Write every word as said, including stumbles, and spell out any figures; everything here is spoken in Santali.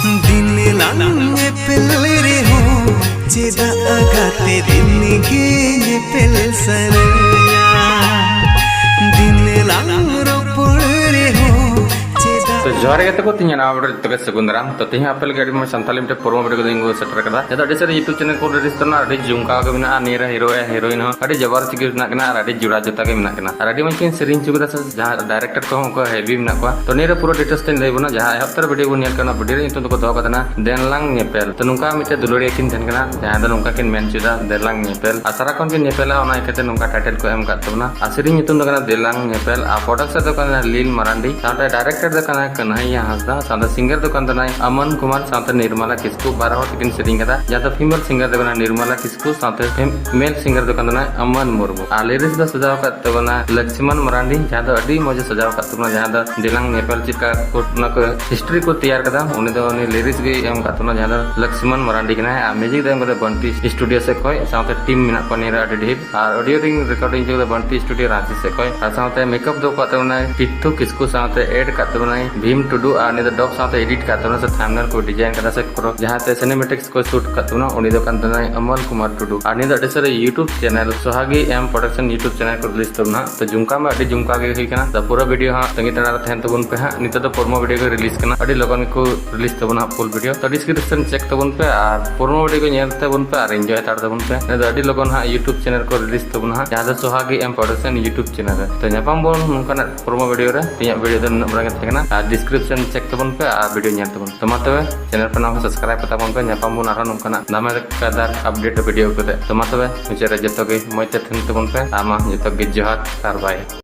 ᱫᱤᱱ ᱞᱟᱝ ᱧᱮᱯᱮᱞ ᱨᱮᱦᱚᱸ ᱪᱮᱫᱟᱜ ᱜᱟᱛᱮ ᱫᱤᱱ ᱜᱮ ᱧᱮᱯᱮᱞ ᱥᱟᱱᱟᱭᱟ? ᱫᱤᱱ ᱞᱟᱝ ᱨᱚᱯᱚᱲ ᱨᱮᱦᱚᱸ ᱪᱮᱫᱟᱜ ᱛᱚ ᱡᱚᱦᱟᱨ ᱜᱮ ᱛᱟᱠᱚ, ᱛᱤᱧ ᱱᱟᱣᱟ video ᱨᱮ ᱡᱚᱛᱚ ᱜᱮ ᱥᱟᱹᱜᱩᱱ ᱫᱟᱨᱟᱢ᱾ ᱛᱚ ᱛᱮᱦᱮᱧ ᱟᱯᱮ ᱞᱟᱹᱜᱤᱫ ᱟᱹᱰᱤ ᱢᱚᱡᱽ ᱥᱟᱱᱛᱟᱞᱤ ᱢᱤᱫᱴᱮᱱ promo video ᱠᱚ ᱤᱧ ᱥᱮᱴᱮᱨ ᱠᱟᱫᱟ᱾ ᱡᱟᱦᱟᱸ ᱫᱚ ᱟᱹᱰᱤ ᱥᱟᱹᱨᱤ YouTube channel ᱠᱚ release ᱛᱟᱵᱚᱱᱟ, ᱟᱹᱰᱤ ᱡᱚᱢᱠᱟᱣ ᱜᱮ ᱢᱮᱱᱟᱜᱼᱟ᱾ ᱱᱤᱭᱟᱹ ᱨᱮ hero ᱦᱮᱨᱳᱭᱤᱱ ᱦᱚᱸ ᱟᱹᱰᱤ ᱡᱚᱵᱚᱨ ᱪᱤᱠᱤ ᱨᱮᱱᱟᱜ ᱠᱟᱱᱟ ᱟᱨ ᱟᱹᱰᱤ ᱡᱳᱲᱟ ᱡᱚᱛᱟ ᱜᱮ ᱢᱮᱱᱟᱜ ᱠᱟᱱᱟ ᱟᱨ ᱟᱹᱰᱤ ᱢᱚᱡᱽ ᱠᱤᱱ ᱥᱮᱨᱮᱧ ᱦᱚᱪᱚ ᱠᱟᱫᱟ ᱥᱮ ᱡᱟᱦᱟᱸ director ᱠᱚᱦᱚᱸ ᱩᱱᱠᱩ heavy ᱢᱮᱱᱟᱜ ᱠᱚᱣᱟ᱾ ᱛᱚ ᱱᱤᱭᱟᱹ ᱨᱮ ᱯᱩᱨᱟᱹ details ᱛᱮᱧ ᱞᱟᱹᱭ ᱵᱚᱱᱟ, ᱡᱟᱦᱟᱸ ᱮᱦᱚᱵ ᱛᱚᱨᱟ video ᱵᱚᱱ ᱧᱮᱞ ᱠᱟᱱᱟ, video ᱨᱮ ᱧᱩᱛᱩᱢ ᱫᱚᱠᱚ ᱫᱚᱦᱚ ᱠᱟᱫᱟ ᱱᱟ ᱫᱮᱱᱞᱟᱝ ᱧᱮᱯᱮᱞ᱾ ᱛᱚ ᱱᱚᱝᱠᱟ ᱢᱤᱫᱴᱮᱡ ᱫᱩᱞᱟᱹᱲᱤᱭᱟᱹ ᱠᱤᱱ ᱛᱟᱦᱮᱱ ᱠᱟᱱᱟ, ᱡᱟᱦᱟᱸᱭ ᱫᱚ ᱱᱚᱝᱠᱟ ᱠᱤᱱ ᱢᱮᱱ ᱦᱚᱪᱚᱭᱮᱫᱟ ᱫᱮᱞᱟᱝ ᱧᱮᱯᱮᱞ, ᱟᱨ ᱥᱟᱨᱟ ᱠᱷᱚᱱ ᱠᱤᱱ ᱧᱮᱯᱮᱞᱟ, ᱚᱱᱟ ᱤᱭᱠᱟᱹᱛᱮ ᱱᱚᱝᱠᱟ title ᱠᱚ ᱮᱢ ᱠᱟᱫ ᱛᱟᱵᱚᱱᱟ᱾ ᱟᱨ ᱥᱮᱨᱮᱧ ᱧᱩᱛᱩᱢ ᱫᱚ ᱠᱟᱱᱟ ᱫᱮᱞᱟᱝ ᱧᱮᱯᱮᱞ, ᱟᱨ producer ᱫᱚ ᱠᱟᱱᱟ ᱞᱤᱞ ᱢᱟᱨᱟᱱᱰᱤ, ᱥᱟᱶᱛᱮ director ᱫᱚ ᱠᱟᱱᱟ ᱠᱟᱱᱦᱟᱭᱟ ᱦᱟᱸᱥᱫᱟ, ᱥᱟᱶᱛᱮ singer ᱫᱚ ᱠᱟᱱ ᱛᱟᱵᱚᱱᱟᱭ ᱟᱢᱟᱱ ᱠᱩᱢᱟᱨ ᱥᱟᱶᱛᱮ ᱱᱤᱨᱢᱟᱞᱟ ᱠᱤᱥᱠᱩ, ᱵᱟᱨ ᱦᱚᱲ ᱛᱮᱠᱤᱱ ᱥᱮᱨᱮᱧ ᱠᱟᱫᱟ᱾ ᱡᱟᱦᱟᱸ ᱫᱚ female singer ᱫᱚ ᱠᱟᱱᱟ ᱱᱤᱨᱢᱟᱞᱟ ᱠᱤᱥᱠᱩ ᱥᱟᱶᱛᱮ fem-, male singer ᱫᱚ ᱠᱟᱱ ᱛᱟᱵᱚᱱᱟᱭ ᱟᱢᱟᱱ ᱢᱩᱨᱢᱩ, ᱟᱨ lyrics ᱫᱚ ᱥᱟᱡᱟᱣ ᱠᱟᱫ ᱛᱟᱵᱚᱱᱟ ᱞᱚᱠᱥᱢᱚᱱ ᱢᱟᱨᱟᱱᱰᱤ, ᱡᱟᱦᱟᱸ ᱫᱚ ᱟᱹᱰᱤ ᱢᱚᱡᱽ ᱮ ᱥᱟᱡᱟᱣ ᱠᱟᱫ ᱛᱟᱵᱚᱱᱟ, ᱡᱟᱦᱟᱸ ᱫᱚ ᱫᱮᱞᱟᱝ ᱧᱮᱯᱮᱞ ᱪᱮᱫ ᱞᱮᱠᱟ ᱠᱚ, ᱚᱱᱟ ᱠᱚ history ᱠᱚ ᱛᱮᱭᱟᱨ ᱠᱟᱫᱟ, ᱩᱱᱤ ᱫᱚ ᱩᱱᱤ lyrics ᱜᱮᱭ ᱮᱢ ᱠᱟᱫ ᱛᱟᱵᱚᱱᱟ, ᱡᱟᱦᱟᱸ ᱫᱚ ᱞᱚᱠᱥᱢᱚᱱ ᱢᱟᱨᱟᱱᱰᱤ ᱠᱟᱱᱟᱭ᱾ ᱟᱨ music ᱫᱚ ᱮᱢ ᱠᱟᱫᱟ ᱵᱟᱱᱴᱤ studio ᱥᱮᱫ ᱠᱷᱚᱡ, ᱥᱟᱶᱛᱮ team ᱢᱮᱱᱟᱜ ᱠᱚᱣᱟ ᱱᱤᱭᱟᱹ ᱨᱮ ᱟᱹᱰᱤ ᱰᱷᱮᱨ᱾ ᱟᱨ audio ᱨᱤᱧ recording ᱦᱚᱪᱚ ᱠᱟᱫᱟ ᱵᱟᱱᱴᱤ studio ᱨᱟᱸᱪᱤ ᱥᱮᱫ ᱠᱷᱚᱡ, ᱟᱨ ᱥᱟᱶᱛᱮ makeup ᱫᱚ ᱠᱟᱫ ᱛᱟᱵᱚᱱᱟᱭ ᱯᱤᱛᱷᱩ ᱠᱤᱥᱠᱩ, ᱥᱟᱶᱛᱮ add ᱠᱟᱫ ᱛᱟᱵᱚᱱᱟᱭ ᱵᱷᱤᱢ ᱴᱩᱰᱩ, ᱟᱨ ᱱᱤᱭᱟᱹ ᱫᱚ dub ᱥᱟᱶᱛᱮ edit ᱠᱟᱫ ᱛᱟᱵᱚᱱᱟ ᱥᱮ thumbnail ᱠᱚ design ᱠᱟᱫᱟ ᱥᱮ ᱠᱚᱨᱚ, ᱡᱟᱦᱟᱸᱛᱮ cinematics ᱠᱚ shoot ᱠᱟᱫ ᱛᱟᱵᱚᱱᱟ, ᱩᱱᱤ ᱫᱚ ᱠᱟᱱ ᱛᱟᱵᱚᱱᱟᱭ ᱟᱢᱚᱞ ᱠᱩᱢᱟᱨ ᱴᱩᱰᱩ᱾ ᱟᱨ ᱱᱤᱭᱟᱹ ᱫᱚ ᱟᱹᱰᱤ ᱥᱟᱹᱨᱤ YouTube channel ᱥᱚᱦᱟᱜᱤ M production YouTube channel ᱠᱚ release ᱛᱟᱵᱚᱱᱟ ᱦᱟᱸᱜ᱾ ᱛᱚ ᱡᱩᱢᱠᱟ ᱢᱟ ᱟᱹᱰᱤ ᱡᱩᱢᱠᱟ ᱜᱮ ᱦᱩᱭ ᱠᱟᱱᱟ᱾ ᱛᱚ ᱯᱩᱨᱟᱹ video ᱦᱟᱸᱜ ᱛᱟᱺᱜᱤ ᱛᱟᱲᱟ ᱨᱮ ᱛᱟᱦᱮᱱ ᱛᱟᱵᱚᱱ ᱯᱮ ᱦᱟᱸᱜ᱾ ᱱᱤᱛᱚᱜ ᱫᱚ promo video ᱜᱮ release ᱠᱟᱱᱟ, ᱟᱹᱰᱤ ᱞᱚᱜᱚᱱ ᱜᱮᱠᱚ release ᱛᱟᱵᱚᱱᱟ ᱦᱟᱸᱜ full video᱾ ᱛᱚ description check ᱛᱟᱵᱚᱱ ᱯᱮ ᱟᱨ promo video ᱠᱚ ᱧᱮᱞ ᱛᱟᱵᱚᱱ ᱯᱮ ᱟᱨ enjoy ᱦᱟᱛᱟᱲ ᱛᱟᱵᱚᱱ ᱯᱮ᱾ ᱱᱤᱭᱟᱹ ᱫᱚ ᱟᱹᱰᱤ ᱞᱚᱜᱚᱱ ᱦᱟᱸᱜ YouTube channel ᱠᱚ release ᱛᱟᱵᱚᱱᱟ ᱦᱟᱸᱜ, ᱡᱟᱦᱟᱸ ᱫᱚ ᱥᱚᱦᱟᱜᱤ M production YouTube channel ᱨᱮ᱾ ᱛᱚ ᱧᱟᱯᱟᱢ ᱵᱚᱱ ᱱᱚᱝᱠᱟᱱᱟᱜ promo video ᱨᱮ᱾ ᱛᱮᱦᱮᱧᱟᱜ video ᱫᱚ ᱱᱩᱱᱟᱹᱜ ᱵᱟᱲᱟ ᱜᱮ ᱛᱟᱦᱮᱸ ᱠᱟᱱᱟ, ᱟᱨ description check ᱛᱟᱵᱚᱱ ᱯᱮ ᱟᱨ video ᱧᱮᱞ ᱛᱟᱵᱚᱱ᱾ ᱛᱚ ᱢᱟ ᱛᱚᱵᱮ channel ᱯᱮ ᱱᱟᱣᱟ subscribe ᱠᱟᱛᱟ ᱵᱚᱱ ᱯᱮ, ᱧᱟᱯᱟᱢ ᱵᱚᱱ ᱟᱨᱦᱚᱸ ᱱᱚᱝᱠᱟᱱᱟᱜ ᱫᱷᱟᱢᱟᱠᱟᱫᱟᱨ update video ᱠᱚᱛᱮ᱾ ᱛᱚ ᱢᱟ ᱛᱚᱵᱮ ᱢᱩᱪᱟᱹᱫ ᱨᱮ ᱡᱚᱛᱚ ᱜᱮ ᱢᱚᱡᱽ ᱛᱮ ᱛᱟᱦᱮᱱ ᱛᱟᱵᱚᱱ ᱯᱮ, ᱟᱨ ᱢᱟ ᱡᱚᱛᱚ ᱜᱮ ᱡᱚᱦᱟᱨ ᱟᱨ bye᱾